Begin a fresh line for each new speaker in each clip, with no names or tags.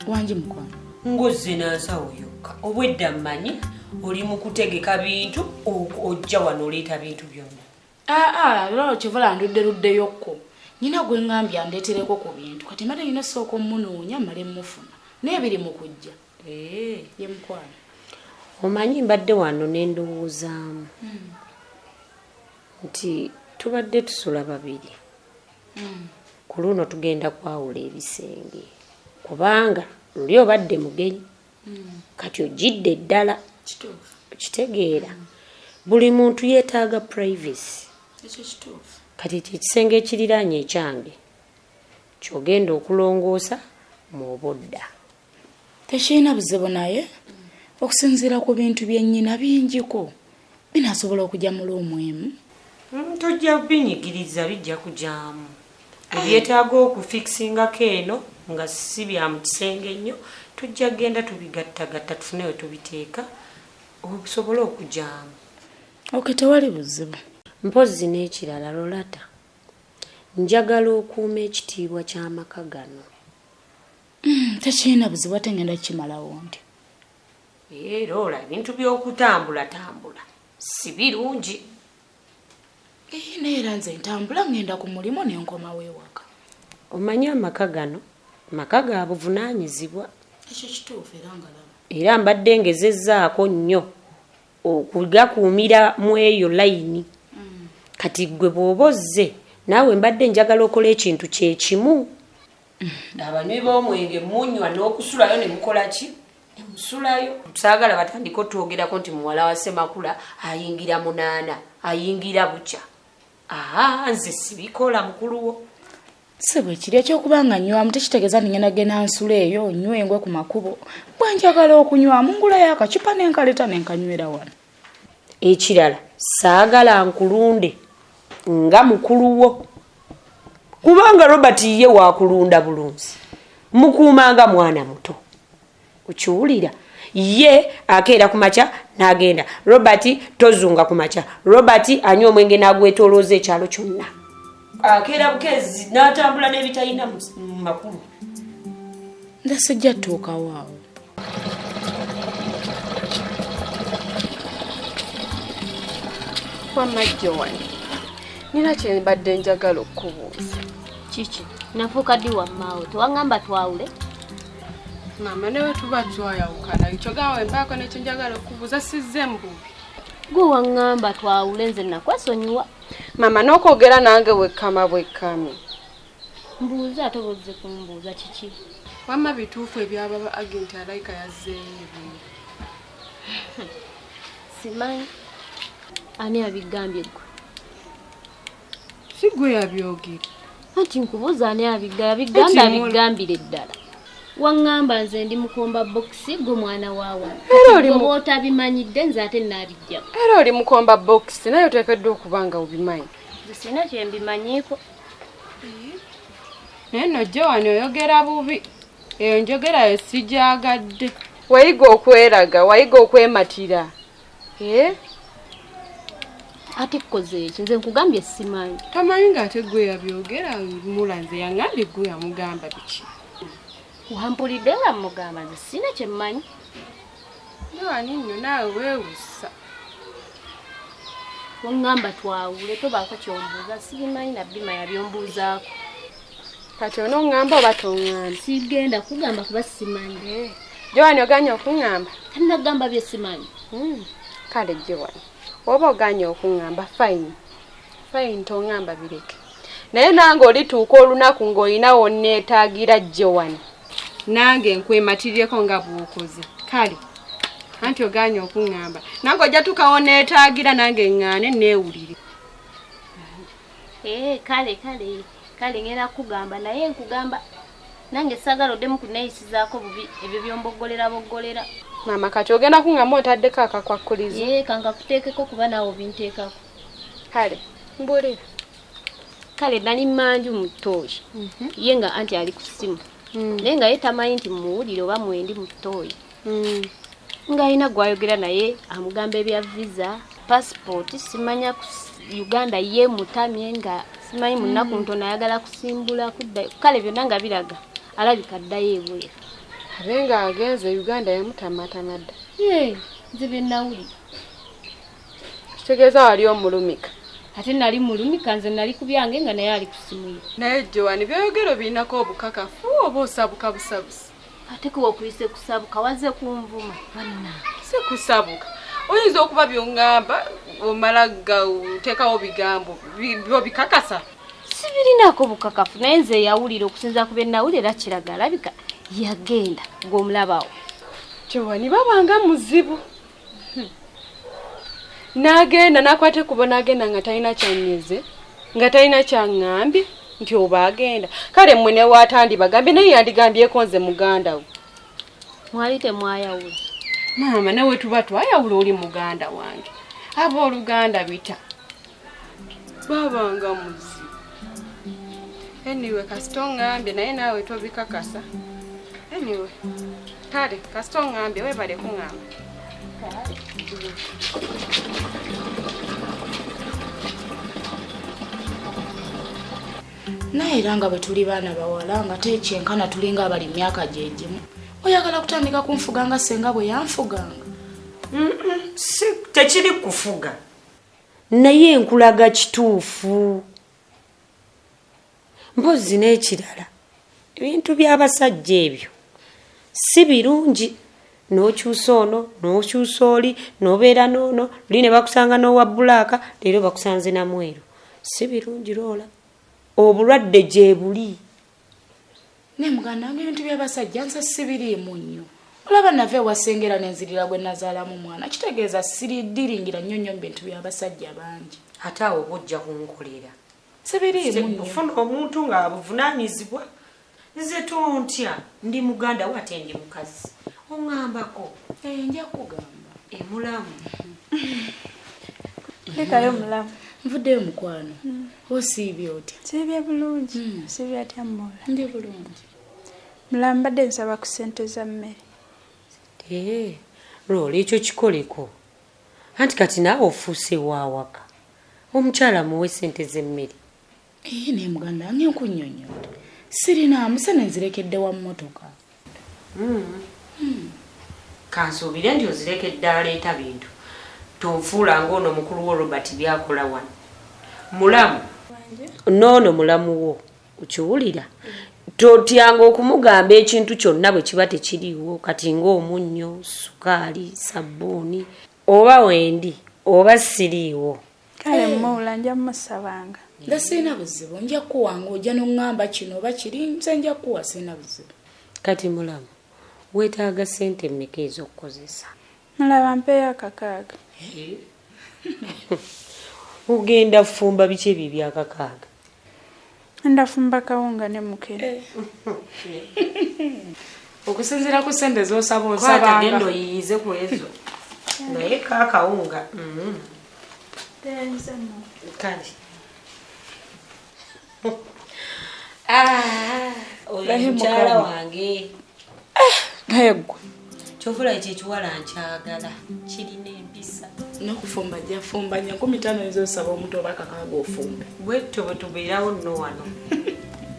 Wangi mukwano.
Ngozze nansawo yokka, obwedda mmanyi oli mu kutegeka bintu, ojja wano oleeta bintu byonna.
Aa, era kyova ndudde luddeyokko. Nyina gwe ŋŋambye andeetereko ku bintu, kati mbadde nyina sooka omunoonya mmale mmufuna, naye biri mu kujja. Ye mukwano.
Omanyi mbadde wano ne ndowoozaamu nti tubadde tusula babiri. Ku luno tugenda kwawula ebisenge kubanga luli obadde mugenyi, kati ojjidde ddala. Kitegeera buli muntu yeetaaga privacy. Kati ekyo ekisenge ekiriraanye ekyange ky'ogenda okulongoosa mw'oba odda.
Tekirina buzibu, naye okusinziira ku bintu bye nnyina bingiko, binaasobola okujja mu luumu emu?
Tojja binyigiriza, bijja kujaamu. Ebyetaaga okufikisingako eno nga si bya mu kisenge nnyo, tujja kugenda tubigattagatta tufune we tubiteeka osobole okujaamu.
Ok, tewali buzibu.
Mpozzi n'ekirala Lolata, njagala okuuma ekitiibwa ky'amaka gano.
Tekirina buzibu, ate ngenda kukimalawo nti.
Era ola ebintu by'okutambulatambula si birungi.
Naye era nze ntambula ngenda ku mulimu ne nkomawo ewaka.
Omanyi amaka gano maka ga buvunaanyizibwa.
Ekyo kituufu era ngalaba.
Era mbadde ngezezzaako nnyo okugakuumira mu eyo layini. Kati ggwe bw'oba ozze naawe mbadde njagala okola ekintu kye kimu. Abanywi b'omwenge munywa n'okusulayo ne mukola ki? Ne musulayo. Saagala batandike otwogerako nti muwala wa Ssemakula ayingira 8, ayingira bukya. Aa, nze sibikola mukulu wo.
Si bwe kiri, ekyokuba nga nnywamu tekitegeeza nti ngenda genda nsula eyo nnywe engwe ku makubo. Bwe njagala okunywamu ngulayo akacupa ne nkaleeta ne nkanywera wano.
Ekirala saagala nkulunde nga mukulu wo, kubanga Robert ye waakulunda bulunzi, mukuuma nga mwana muto. Okiwulira? Ye akeera ku makya n'agenda. Robert tozunga ku makya. Robert anywa omwenge n'agwetoolooza ekyalo kyonna. Akeera bukeezi n'atambula n'ebitalina makulu.
Nze sijja ttuukawo awo.
Wamma Joan, nina kye mbadde njagala okukubuuza.
Kiki? Nafuuka ddi wammaawo? Tewaŋŋamba twawule?
Maama, newe tuba twayawukana, kyogamba mbaako ne kye njagala okukubuuza, sizze mu bubi.
Gwe waŋŋamba twawule, nze nakwesonyiwa.
Maama, n'okwogera nange wekkama bwekkami.
Mbuuza ate bw'ozze kumbuuza kiki?
Wamma bituufu ebyababa Agi nti Alayika yazzeeyo ebweru?
Simanyi. Ani abigambye ggwe?
Si ggwe yabyogera.
Anti nkubuuza ani abigambye, abigambire ddala. Waŋŋamba nze ndi mukomba bokisi, gwe mwana wa wano. Gwe bw'otabimanyidde nze ate nnaabijjako.
Era oli mukomba bokisi, naye oteekeddwa okuba nga obimanyi.
Nze sirina kye mbimanyiiko.
Naye nno Joan oyogera bubi. Eyo njogera yo sigyagadde. Wayiga okweraga, wayiga okwematira.
Ate kkoze eki? Nze nkugambye simanyi.
Tomanyi ng'ate gwe yabyogera, Mula nze yaŋŋambye gwe yamugamba biki?
Wampulidde nga mmugamba nze sirina kye mmanyi.
Joan nno naawe weewussa.
Waŋŋamba twawule, tobaako ky'ombuuza, sibimanyi na bimanya by'ombuuzaako.
Kati onoŋŋamba oba toŋŋamba?
Sigenda kugamba kuba simanyi.
Joan oganye okuŋŋamba?
Tannagamba bye simanyi.
Kale Joan, oba oganye okuŋŋamba fine. Fine, toŋŋamba bireke. Naye nange olituuka olunaku ng'olina wonneetaagira Joan. Nange nkwematirireko nga bw'okoze. Kale, anti oganye okuŋŋamba. Nange ojja tuuka wonneetaagira nange ŋŋaane neewulire.
Kale, kale, kale ngenda kukugamba, naye nkugamba nange saagala oddemu kunneeyisizaako bubi ebyo by'omboggolera boggolera.
Maama, kati ogenda kuŋŋamba ontaddeko akakwakkulizo?
Kankakuteekeko kuba naawe obinteekako.
Kale, mbuulira.
Kale nali mmanju mu ttooyi. Ye nga anti ali ku ssimu. Naye nga ye tamanyi nti mmuwulire oba mwendi mu ttooyi. Ng'alina gw'ayogera naye amugamba ebya visa, passport, simanya ku Uganda ye mutamye nga simanyi mu nnaku ntono ayagala kusimbula kudda. Kale byonna nga biraga alabika addayo ebweru.
Abe nga agenze Uganda yamutamatama dda.
Nze bye nawulira.
Kitegeeza wali omulumika.
Ate nali mulumika, nze nali ku byange nga naye ali ku ssimu ye.
Naye Joan, by'oyogera obirinako obukakafu oba osabuka busabusi?
Ate kuba okuyise kusabuka, wazze kunvuma. Bannange.
Si kusabuka. Oyinza okuba by'oŋŋamba omala oteekawo bigambo bikakasa.
Sibirinaako bukakafu, naye nze yawulira okusinziira ku bye nawulira era kiraga alabika yagenda gw'omulabawo.
Joan, babanga muzibu. N'agenda n'akwata ekkubo n'agenda nga talina kyannyeze, nga talina kyaŋŋambye nti oba agenda. Kale mmwe ne waatandibagambye naye yandigambyeko nze muganda we.
Mwali temwayawula.
Maama nawe tuba twayawula oli muganda wange. Abooluganda bita. Babanga muzibu. Anyway, kasita oŋŋambye naye naawe tobikakasa. Anyway, kale kasita oŋŋambye weebale kuŋŋamba.
Naye era nga bwe tuli baana bawala nga tekyenkana tulinga abali myaka gye gimu. Oyagala kutandika kunfuga nga ssenga bwe yanfuganga?
Si tekiri kufuga. Naye nkulaga kituufu. Mpozzi n'ekirala, ebintu by'abasajja ebyo si birungi. N'okyusa ono, n'okyusa oli, n'obeera n'ono, luli ne bakusanga n'owa bbulaaka, leero bakusanze na mweru. Si birungi Loola. Obulwadde gye buli.
Naye muganda wange ebintu by'abasajja nze sibiriimu nnyo. Olaba nava ewa Ssengera ne nzirira gwe nazaalamu mwana. Kitegeeza siridiringira nnyo nnyo mu bintu by'abasajja bangi.
Ate awo oba ojja kunkolera.
Sibiriimu nnyo.
Ofuna omuntu ng'abuvunaanyizibwa. Nze tontya, ndi muganda wo ate ndi mukazi. Oŋŋambako.
Nja kugamba.
Emulamu.
Lekayo mulamu.
Nvuddeyo mukwano. Osiibye otya?
Nsiibye bulungi. Nsiibye atya Mmola?
Ndi bulungi.
Mulamu mbadde nsaba ku ssente za mmere.
Loola ekyo kikoleko. Anti kati naawe ofuuse waawaka. Omukyala muwe ssente z'emmere.
Naye muganda wange nkunnyonnyodde. Sirinaamu ssente nzirekedde wa mmotoka.
Kansuubire nti ozirekedde aleeta bintu. Tonfuula ng'ono mukulu wo Robert by'akola wano. Mulamu. N'ono mulamu wo. Okiwulira? Totyanga okumugamba ekintu kyonna bwe kiba tekiriiwo kati ng'omunnyo, sukaali, sabbuuni, oba wendi oba siriiwo.
Kale Mmola nja mmusabanga.
Nze sirina buzibu, nja kukuwanga ojja n'oŋŋamba kino oba kiri, nze nja kukuwa sirina buzibu.
Kati mulamu, weetaaga ssente mmeka ez'okukozesa?
Mulaba mpeeyo akakaaga.
Ogenda fumba biki ebyo ebyakakaaga?
Ndafumba kawunga ne mukene.
Okusinziira ku ssente z'osaba onsabanga.
Kwata genda oyiyize ku ezo. Naye kakawunga. Kale. Oyo mukyala wange.
Naye ggwe.
Kyovula ekyo ekiwala nkyagala kirina empisa.
N'okufumba jjafumba nnyo 15 oyinza osaba omuntu oba akakaaga ofumbe.
Bwetyo bwe tubeerawo nno wano.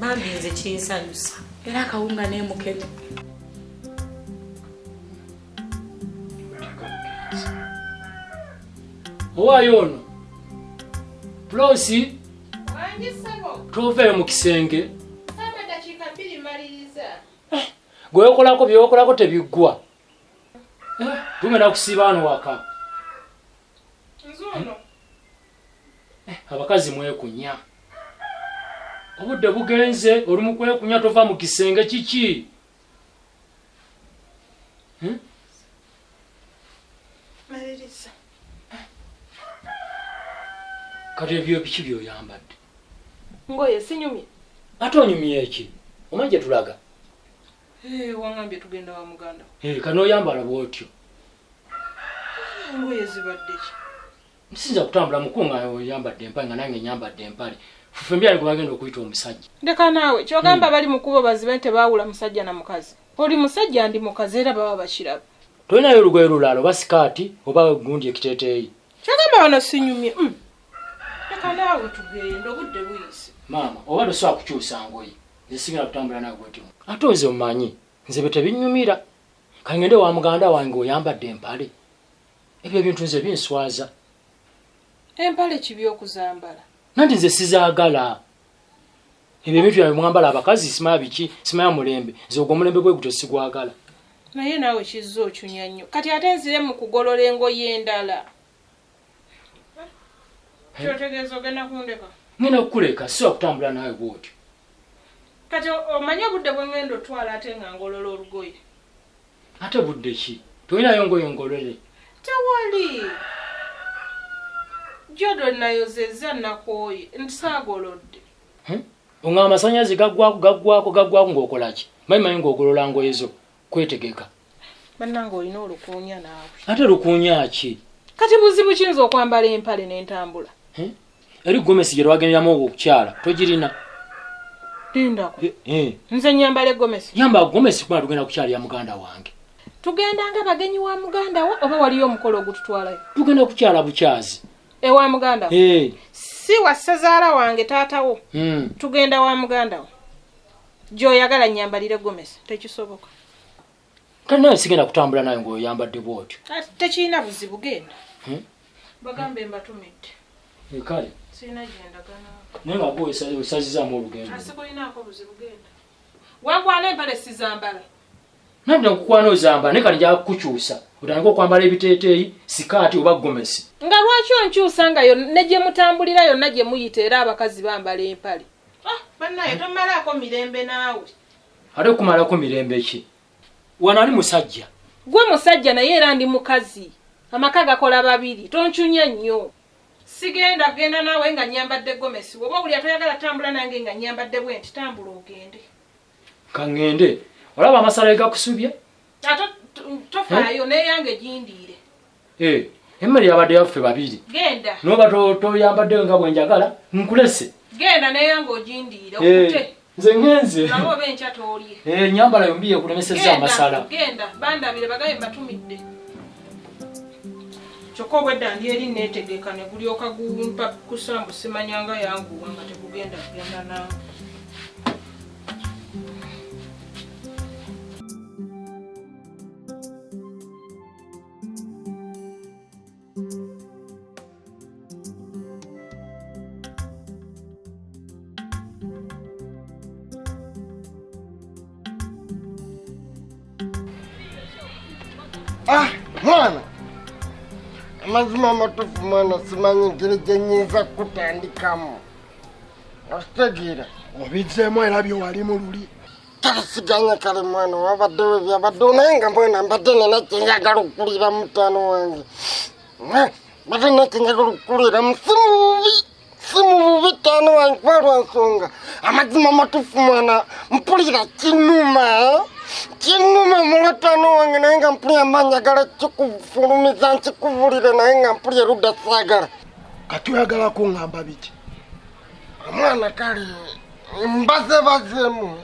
Bambi nze kinsanyusa.
Era akawunga n'emukene.
Owaayo ono. Pulosi. Toveeyo mu kisenge. Gwe okolako by'okolako tebiggwa. Tugenda kusiiba wano waka. Abakazi mwekunya. Obudde bugenze oli mu kwekunya tova mu kisenge kiki?
Maliriza.
Kati ebyo biki by'oyambadde?
Ngoye sinyumye.
Ate onyumye ki? Omanyi gye tulaga?
Wangambye tugenda wa muganda.
Kano oyambala bw'otyo.
Ngoye zibadde ki?
Nsinza kutambula mukunga oyambadde empale nga nange nyambadde empale. Fufe mbyali gwe bagenda okuyita omusajja.
Ndeka naawe ky'ogamba bali mu kkubo bazibe tebaawula musajja na mukazi. Oli musajja ndi mukazi era baba bakiraba.
Tolinayo olugoye lulala oba sikaati oba gundi ekiteeteeyi.
Ky'ogamba wano sinyumye. Ndeka naawe tugende obudde buyise.
Maama oba tosobola kukyusa ngoye. Nze sigenda kutambula naawe bw'otyo. Ate oze omanyi. Nze bye tebinnyumira. Kangende wa muganda wange oyambadde empale. Ebyo ebintu nze binswaza.
Empale kibi okuzambala.
Nanti nze sizaagala. Ebyo ebintu byammwe mwambala abakazi simanya biki, simanya mulembe. Nze ogwo omulembe gwe gutyo sigwagala.
Naye naawe kizza ocunya nnyo. Kati ate nzire mu kugolola engoye endala. Kyotegeeza ogenda kundeka?
Ngenda kukuleka, sisobola kutambula naawe bw'otyo.
Kati omanyi obudde bwe ngenda otwala ate nga ngolola olugoye?
Ate budde ki? Tolinayo ngoye ngolole?
Tewali. Jodo nayozezza nakooye, nsaagolodde.
Oŋŋamba amasannyalaze gaggwako gaggwako gaggwako ng'okola ki? Manyi manyi ng'ogolola ngoye zo kwetegeka.
Bannange olina olukuunya naawe.
Ate lukuunya ki?
Kati buzibu kiyinza okwambala empale n'entambula.
Eri gomesi gye lwagenderamu okukyala togirina.
Lindako. Nze nnyambala egomesi.
Yamba gomesi kubanga tugenda kukyalira muganda wange.
Tugenda nga bagenyi wa muganda wo oba waliyo omukolo ogututwalayo?
Tugenda kukyala bukyazi.
Ewa muganda wo? Si wa ssezaala wange taata wo. Tugenda wa muganda wo. Gy'oyagala nnyambalire gomesi tekisoboka.
Kale nawe sigenda kutambula nawe ng'oyambadde bw'otyo.
Tekirina buzibu genda. Bagambe mbatumidde.
Kale.
Sirina gye ndagana.
Naye nga gwe osazizaamu olugendo.
Sikulinako buzibu genda. Wankwana empale sizambala.
Nanti nkukwana ozambala naye kati nja kukukyusa. Otandike okwambala ebiteeteeyi, sikaati oba gomesi.
Nga lwaki onkyusa nga ne gye mutambulira yonna gye muyita era abakazi bambala empale? Bannaye tomalaako mirembe naawe.
Ate okumalako mirembe ki? Wano ali musajja.
Gwe musajja naye era ndi mukazi. Amaka gakola babiri, toncunya nnyo. Sigenda kugenda naawe nga nnyambadde gomesi. Oba owulira toyagala tambula nange nga nnyambadde bwe nti, tambula ogende.
Ka ŋŋende. Olaba amasala gakusubye?
Ate tofaayo n'eyange gindiire.
Emmere yabadde yaffe babiri.
Genda.
N'oba toyambadde nga bwe njagala, nkulese.
Genda n'eyange ogindiire, okute.
Nze ŋŋenze.
Nabo oba enkya toolye.
Ennyambala yombi yekulemesezza amasala.
Genda, bandabire bagaye mbatumidde. Kyokka obwedda ndi eri neetegeka ne gulyoka gumpa kusambu simanyanga yanguwa nga tegugenda kugenda nange.
Mwana, amazima amatuufu mwana simanyi ngeri gye nnyinza kutandikamu. Okitegeera?
Obizzeemu era bye walimu luli.
Kale siganya kale mwana wabaddewo byabaddewo naye nga mwana mbadde nina kye njagala okukulira mutaano wange. Mbadde nina kye njagala okukuliramu si mu bubi taano wange kuba lwa nsonga. Amazima amatuufu mwana mpulira kinnuma. Kinnuma mulataano wange naye nga mpulira mba njagala kikufulumiza nkikubulire naye nga mpulira erudda saagala.
Kati oyagala kuŋŋamba biki?
Omwana kale mbaze bazeemu.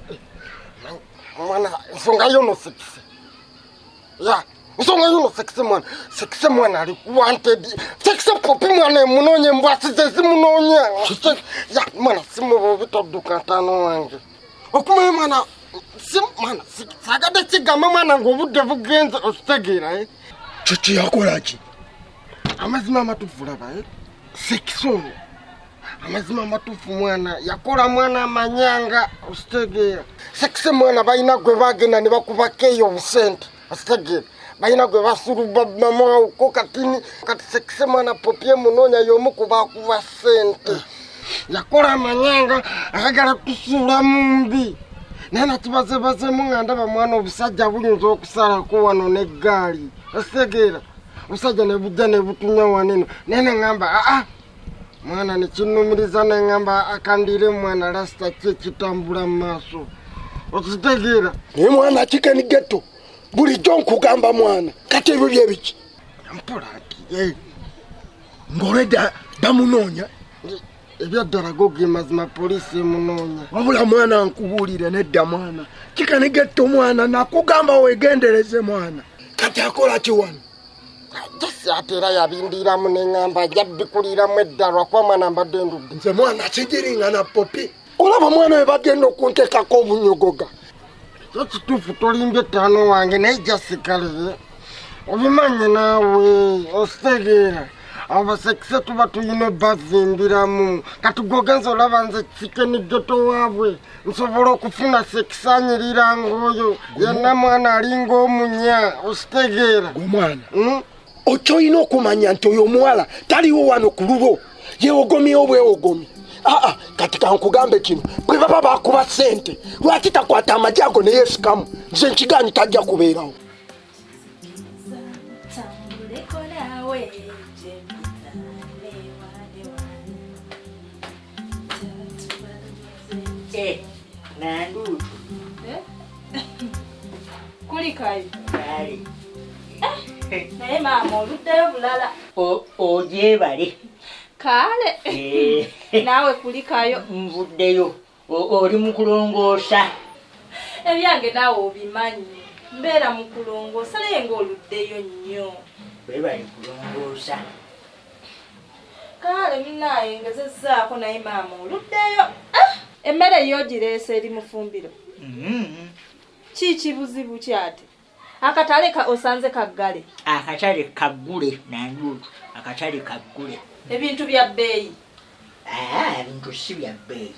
Mwana nsonga yono sekise. Ya, nsonga yono sekise mwana. Sekise mwana ali wanted. Sekise popi mwana emunoonye embwasi ze zimunoonya. Ya, mwana si mu bubi todduka ntaano wange. Okumanya mwana si mwana saagadde kigamba mwana ng'obudde bugenze okitegeera.
Kiki yakola ki?
Amazima amatuufu laba sekise ono. Amazima amatuufu mwana yakola mwana amanyanga okitegeera. Sekise mwana balina gwe bagenda ne bakubako eyo obusente okitegeera. Balina gwe basuluba mamawuko katini kati sekise mwana popi emunoonya y'omu ku bakuba ssente. Yakola amanyanga ayagala kusuula mu mbi. Naye nakibazebazeemu nga ndaba mwana obusajja buyinza okusalako wano n'eggaali okitegeera. Obusajja ne bujja ne butunya wano eno naye ne ŋŋamba aa mwana ne kinnumiriza ne ŋŋamba akandiire mwana lasita ki ekitambula mu maaso okitegeera.
Naye mwana Chicken Ghetto bulijjo nkugamba mwana kati ebyo bye biki?
Mpola nti
ng'olwedda bamunoonya.
Ebyaddala go ge mazima poliisi emunoonya.
Wabula mwana nkubuulire nedda mwana Chicken Ghetto mwana nakugamba weegendereze mwana kati akola ki wano?
Jasi ate era yabindiramu ne ŋŋamba ajja bikuliramu edda lwakuba mwana mbadde ndudde.
Nze mwana kigiringana popi. Olaba mwana we bagenda okunteekako obunyogoga.
Kyo kituufu tolimbye ttaano wange naye jasikale obimanye naawe ositegeera. Abasekise tuba tulina bazimbiramu kati gwogenza olaba nze kisikeni geto waabwe nsobola okufuna sekisanyirira ng'oyo yenna mwana alinga omunya ositegeera.
Gwe mwana okyoyina okumanya nti oyo omuwala taliwo wano ku lulwo yeewogomyewo bwewogomi. Aa kati kankugambe kino bwe baba bakuba ssente lwaki takwata amagye ago ne yeesikamu? Nze nkigaanyi tajja kubeerawo.
Nandutu.
Kulikayo.
Kale.
Naye maama oluddeyo bulala.
Ogyebale.
Kale. Naawe kulikayo.
Nvuddeyo. Oli mu kulongoosa.
Ebyange naawe obimanyi. Mbeera mu kulongoosa naye ng'oluddeyo nnyo.
Webale kulongoosa.
Kale munnaaye ngezezzaako naye maama oluddeyo. Emmere yo gireese eri mu ffumbiro. Ki kibuzibu kyate? Akatale ka osanze kaggale.
Akatale kaggule Nandutu, akatale kaggule.
Ebintu bya bbeeyi.
Ebintu si bya bbeeyi.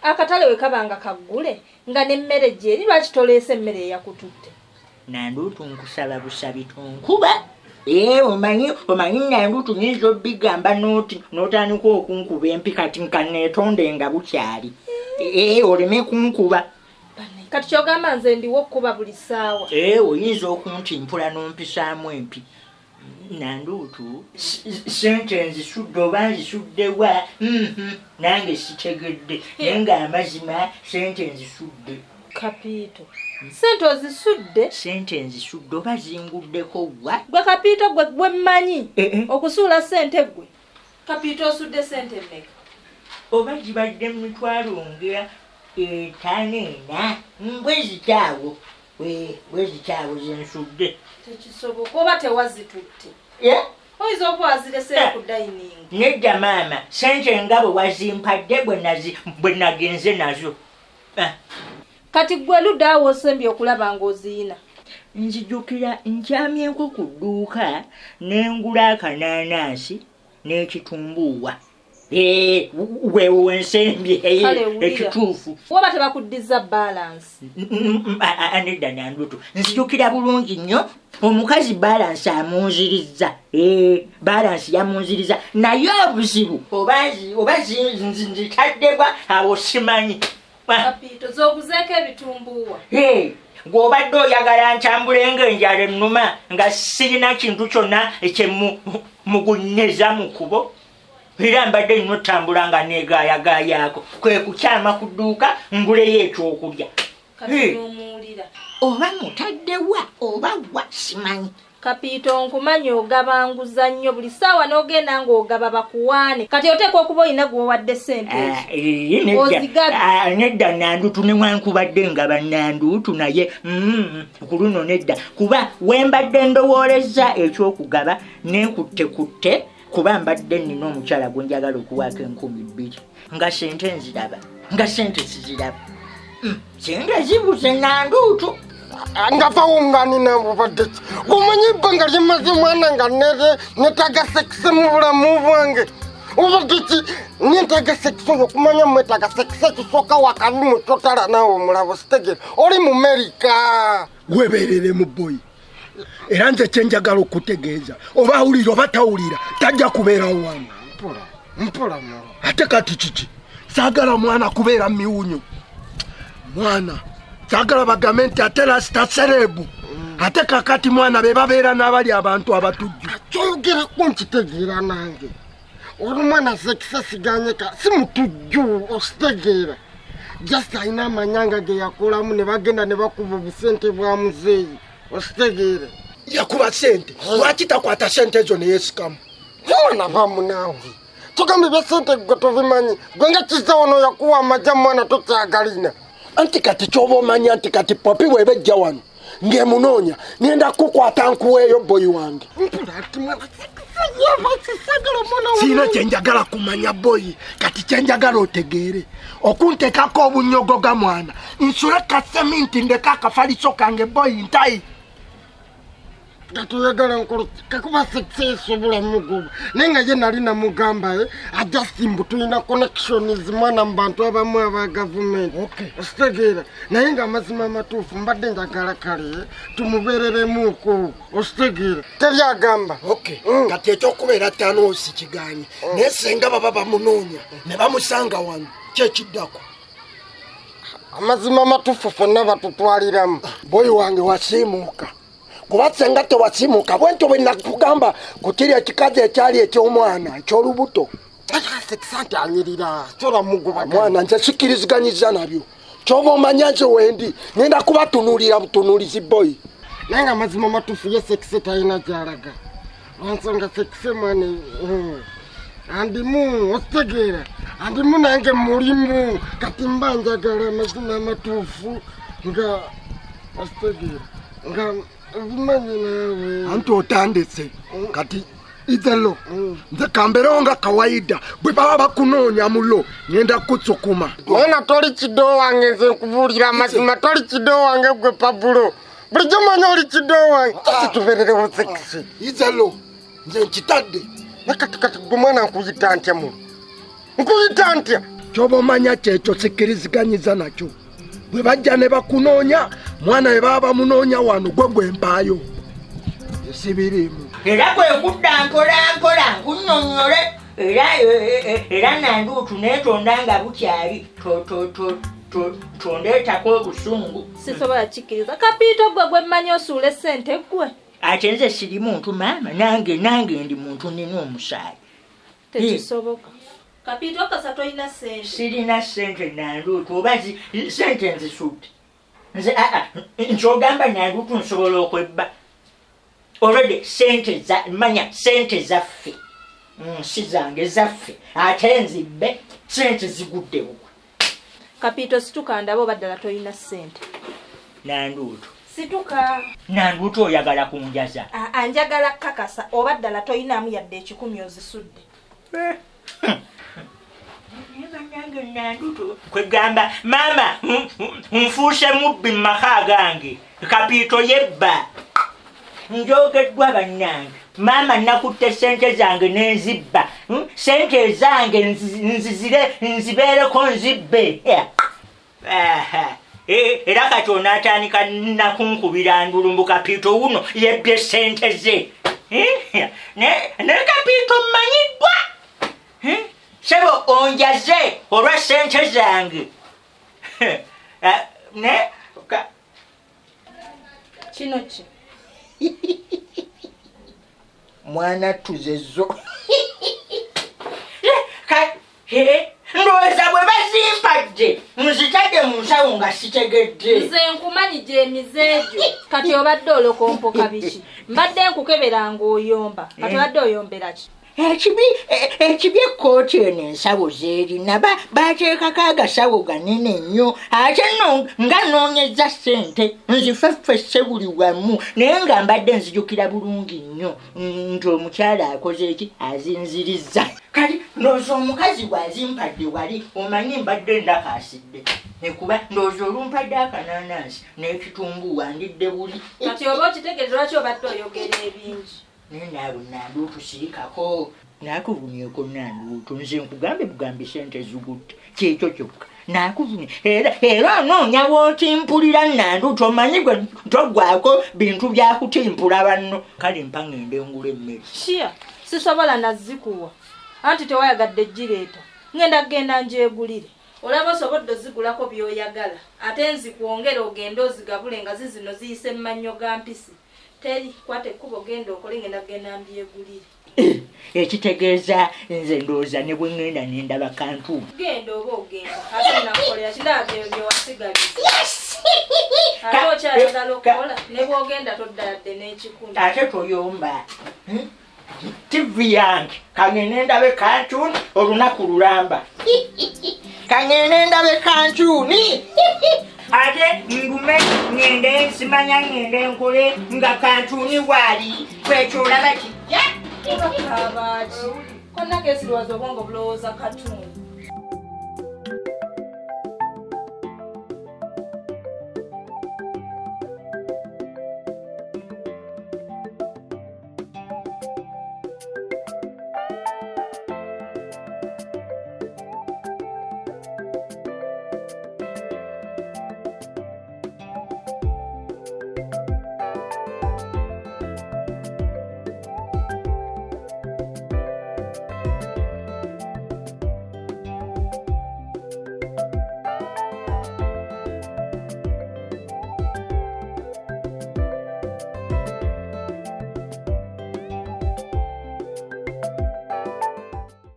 Akatale we kabanga kaggule nga n'emmere gyeri lwaki toleese emmere eyakututte?
Nandutu nkusaba busabi tonkuba. Omanyi Nandutu nyinza obbigamba n'otandika okunkuba empi kati nkaneetonde nga bukyali. Oleme kunkuba.
Kati ky'ogamba nze ndiwo okkuba buli ssaawa.
Oyinza okuntimpula n'ompisaamu empi. Nandutu ssente nzisudde oba nzisudde wa? Nange sitegedde naye ng'amazima ssente nzisudde.
Kapiito. Ssente ozisudde?
Ssente nzisudde oba zinguddeko wa?
Gwe Kapiito gwe mmanyi okusuula ssente gwe. Kapiito osudde ssente mmeka?
Oba gibadde mu mitwalo nga 5 4 bwe zitaawo. Bwe zitaawo ze nsudde.
Tekisoboka oba tewazitutte. Oyinza okuba wazireseeyo ku dining.
Nedda maama, ssente nga bwe wazimpadde bwe nagenze nazo.
Kati gwe ludda awo osembye okulaba ng'oziyina.
Nzijukira nkyamyeko ku dduuka ne ngula akanaanansi n'ekitumbuuwa. Weewo ensembye ekituufu.
Oba tebakuddiza balansi.
Nedda Nandutu, nzijukira bulungi nnyo omukazi balansi amunzirizza. Balansi yamunziriza naye obuzibu oba nzitaddebwa awo simanyi.
Kapiito z'oguzeeko ebitumbuuwa.
Gw'obadde oyagala ntambule ng'enjala ennuma nga sirina kintu kyonna kye mugunyeza mu kkubo. Era mbadde nnina otambula nga neegaayagaayaako kwe kukyama ku dduuka nguleyo ekyokulya.
Kati n'omuwulira.
Oba mutaddewa oba wa simanyi.
Kapiito nkumanyi ogabanguza nnyo buli ssaawa n'ogenda ng'ogaba bakuwaane. Kati oteekwa okuba olina gw'owadde ssente ezo. Ozigabye.
Nedda Nandutu newankubadde ngaba Nandutu naye ku luno nedda kuba we mbadde ndowoolezza ekyokugaba nenkuttekutte kuba mbadde nnina omukyala gwe njagala okuwaako 2,000 nga ssente nziraba nga ssente siziraba. Ssente zibuze Nandutu.
Ngavawo nga nina bubadde ki? Omanyi ebbanga lye mmaze mwana nga neetaaga sekise mu bulamu bwange. Obadde ki? Neetaaga sekise oyo okumanya mwetaaga sekise ekisooka wakabi mu totala naawe omulabo sitegeera. Oli mu Amerika.
Weeberere mu bboyi. Era nze kye njagala okutegeeza oba awulira oba tawulira tajja kubeerawo wano.
Mpola, mpola mulo.
Ate kati kiki? Saagala mwana kubeera mu miwunyo. Mwana saagala bagambe nti ate lasita serebu. Ate kakati mwana be babeera n'abali abantu abatujju.
Kyoyogerako nkitegeera nange. Oli mwana sekisa siganyeka si mutujju ositegeera. Just alina amanyanga ge yakolamu ne bagenda ne bakuba obusente bwa muzeeyi ositegeera.
Yakuba ssente lwaki takwata ssente ezo ne yeesikamu?
Mwana bamu naawe. Tugambye ebya ssente gwe tobimanyi gwe nga kizza wano yakuwa amagya mwana tokyagalina.
Anti kati ky'oba omanya nti kati Popi bw'eba ejja wano ng'emunoonya ngenda kukwata nkuweeyo bboyi wange.
Mpula ati mwana sekise
Sirina kyenjagala kumanya boyi, kati kyenjagala otegeere okunteekako obunyogoga mwana, nsule kaseminti ndeka akafaliso kange boyi ntayi.
Kati oyagala nkola kakuba success obulamu gubo, naye nga ye nali namugamba ajasimbu tulina connections mwana mu bantu abamu aba gavumenti, okitegeera? Naye nga amazima amatuufu mbadde njagala kale tumubeereremuuko, okitegeera? Teryagamba.
Okay, kati ekyokubeera ttaano sikiganye, naye senga baba bamunoonya ne bamusanga wano, kyekiddako?
Amazima amatuufu fonna batutwaliramu.
Boyi wange, wasiimuuka, kuba senga tewasiimuuka bwentyo bwe nakugamba ku kiri ekikazi ekyali eky'omwana eky'olubuto.
Sekisa nti anyirira sola muguba.
Mwana, nze sikkiriziganyiza nabyo. Kyoba omanya nze wendi ngenda kubatunuulira butunuulizi boyi.
Naye nga amazima amatuufu ye sekise talina gyalaga, lwansonga sekise mwana andimu, okitegeera? Andimu nange mulimu. Kati mba njagala amazima amatuufu nga okitegeera nga obimanyi naawe.
Anti otandise kati izelo. Nze kamberewo nga kawaida, bwe baba bakunoonya mulo ngenda kutsukuma.
Mwana, toli kido wange. Nze nkubuulira amazima, toli kido wange. Gwe Pabulo, bulijjo manyi oli kido wange, kitubeererewo sekisi.
Izelo, nze nkitadde.
Nakati kati gwe mwana nkuyita ntya muno? Nkuyita ntya?
Kyoba omanya kyekyo sikkiriziganyiza nakyo. Bwe bajja ne bakunoonya mwana, bwe baba bamunoonya wano, gwe gwempaayo esibirimu.
Era kwe kudda mpola mpola nkunnyonnyole era era nanduutu neetonda nga bukyali tondeetako obusungu.
Sisobola kikkiriza, Kapiito, gwe gwe mmanyi osuula essente ggwe.
Ate nze siri muntu maama? Nange ndi muntu, nina omusaayi.
Tekisoboka, Kapiito, kasa tolina ssente.
Sirina ssente nanduutu, oba sente nzisudde nze? Aa, nkyogamba nanduutu nsobola okwebba olwedde sente za manya sente zaffe, si zange, zaffe, ate nzibbe? Sente zigudde bugwa.
Kapiito, situka ndaba oba ddala tolina ssente.
Nanduutu.
Situka.
Nanduutu, oyagala kunjaza?
Aa, njagala kakasa oba ddala tolinamu yadde 100, ozisudde.
Naye bannange, nanduutu, kwegamba maama nfuuse mubbi mu maka gange. Kapiito yebba, njogeddwa bannange. Maama, nakutte sente zange nenzibba. Sente ezange nzizire nzibeereko nzibbe? Aha. Era kati onaatandika nakunkubira ndulu mbu Kapiito wuno yebbye sente ze. Ne Kapiito mmanyiddwa. Sebo, onjaze olwa sente zange. Ne
Kino ki?
Mwana tuzezo, ndowooza bwe bazimpadde nzitadde mu nsawo nga sitegedde.
Nze nkumanyi gyemize egyo. Kati obadde olokompoka biki? Mbadde nkukebera ng'oyomba, kati obadde oyombera ki?
Ekibi ekkooti eno ensawo zeerina bateekako agasawo ganene nnyo, ate nno nga noonyeza ssente nzifeffesse buli wamu, naye nga mbadde nzijukira bulungi nnyo nti omukyala akoze eki azinziriza. Kati ndowooza omukazi bw'azimpadde wali omanyi mbadde ndakaasidde nekuba ndowooza olumpadde akananansi n'ekitunguwa ndidde buli.
Kati oba okitegeeza lwaki obadde oyogera ebingi?
Naye naawe nanduutu, sirikako naakuvumyeko. Nanduutu, nze nkugambe bugambi sente zigutte, kyekyo kyokka naakuvumye. Era onoonya w'otimpulira. Nanduutu, omanyi gwe toggwako bintu byakutimpula banno. Kale mpa ngende ngula emmere.
Shia, sisobola nazikuwa, anti tewayagadde gireeta. Ngenda kgenda ngyegulire. Olaba osobodde ozigulako by'oyagala, ate nzikwongere ogende ozigabule nga zizino ziyise mu mannyo ga mpisi. Teri kwata ekkubo, genda okole, ngenda kgenda mbyegulire.
Ekitegeeza nze ndowooza ne bwe ŋŋenda nendaba kantu.
Genda oba ogenda, ate nakukolera kindaba byeyo byewasigaliza, ate okyayagala okukola. Ne bwogenda todda yadde n'ekikumi.
Ate toyomba. TV yange, kaŋŋende ndabe cartoon olunaku lulamba, kaŋŋende ndabe cartoon, ate ngume ŋŋende nsimanya ŋŋende nkole nga cartoon waali. Kwekyolaba kijja.
Oba kabaaki? Konna keesiriwaza obwongo bulowooza katundu.